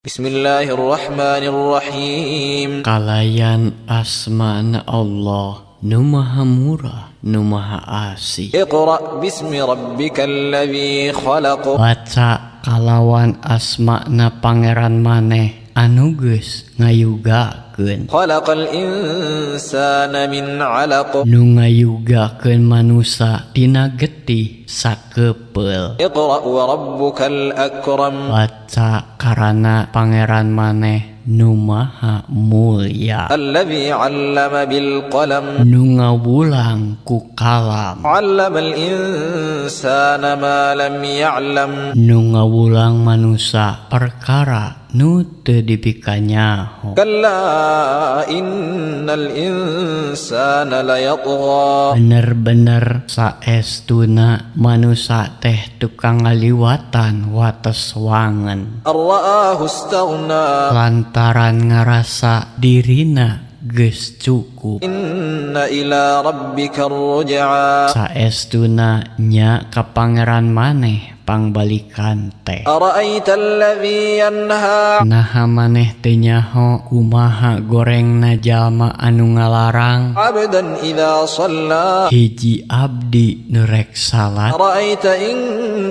Bismillahirrahmanirrahim. Kalayan asmana Allah nu maha murah nu maha asih. Iqra bismi rabbikal ladzi khalaq. Baca kalawan asmana Pangeran maneh anu geus ngayugakeun. Khalaqal insana min 'alaq. Nu ngayugakeun manusa tina getih sakepeul. Iqra wa rabbukal akram. Baca karana Pangeran maneh nu maha mulya. Alladzi 'allama bil qalam. Nu ngawulang ku kalam. 'Allamal insana ma lam ya'lam. Nu ngawulang manusa perkara nu teu dipikanyaho. Kalla innal insana layatgha. Bener-bener saestuna manusa teh tukang ngaliwatan wates wangen. Ar-ra'ahu istaghna. Lantaran ngarasa dirina geus cukup. Inna ila rabbika ruj'a. Saestuna nya ka Pangeran maneh pangbalikan teh. Ara'aita alladzi yanha. Naha maneh teu nyaho kumaha gorengna jalma anu ngalarang 'abdan idza shalla. Hiji abdi nu rek salat. Ara'aita in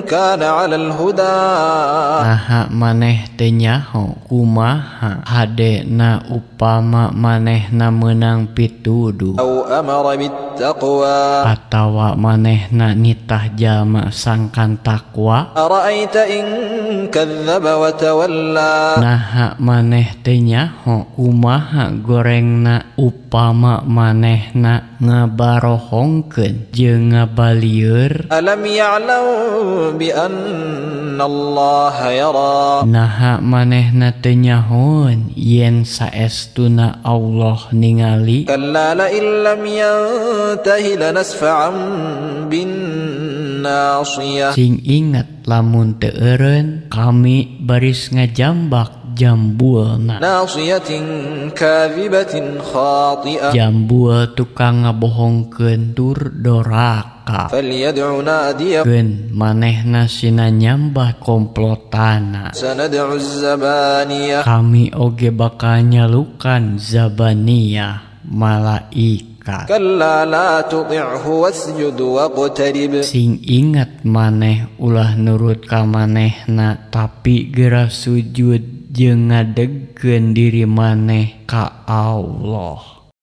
kana 'alal huda. Naha maneh teu nyaho kumaha hadena upama manehna meunang pituduh. Au amara bittaqwa. Atawa manehna nitah jalma sangkan takwa. Ara'aita in kadzdzaba wa tawalla. Naha maneh teu nyaho kumaha gorengna upama manehna ngabarohongkeun jeung ngabalieur. Alam ya'lam bi anna Allah yara. Naha manehna teu nyahoeun yen saestuna Allah ningali. Kalla la illam yantahi lanasfa'an bin nasiyah. Sing inget lamun teu eureun kami baris ngajambak jambulna. Nasiyatin kadzibatin khati'ah. Jambul tukang ngabohongkeun tur doraka. Falyad'u nadiya. Keun manehna sina nyambah komplotana. Sanad'u zabaniyah. Kami oge bakal nyalukan zabaniyah malaikat. Kalla la tuti'hu wasjud waqtarib. Sing inget maneh ulah nurut ka manehna tapi geura sujud jeung ngadegkeun diri maneh ka Allah.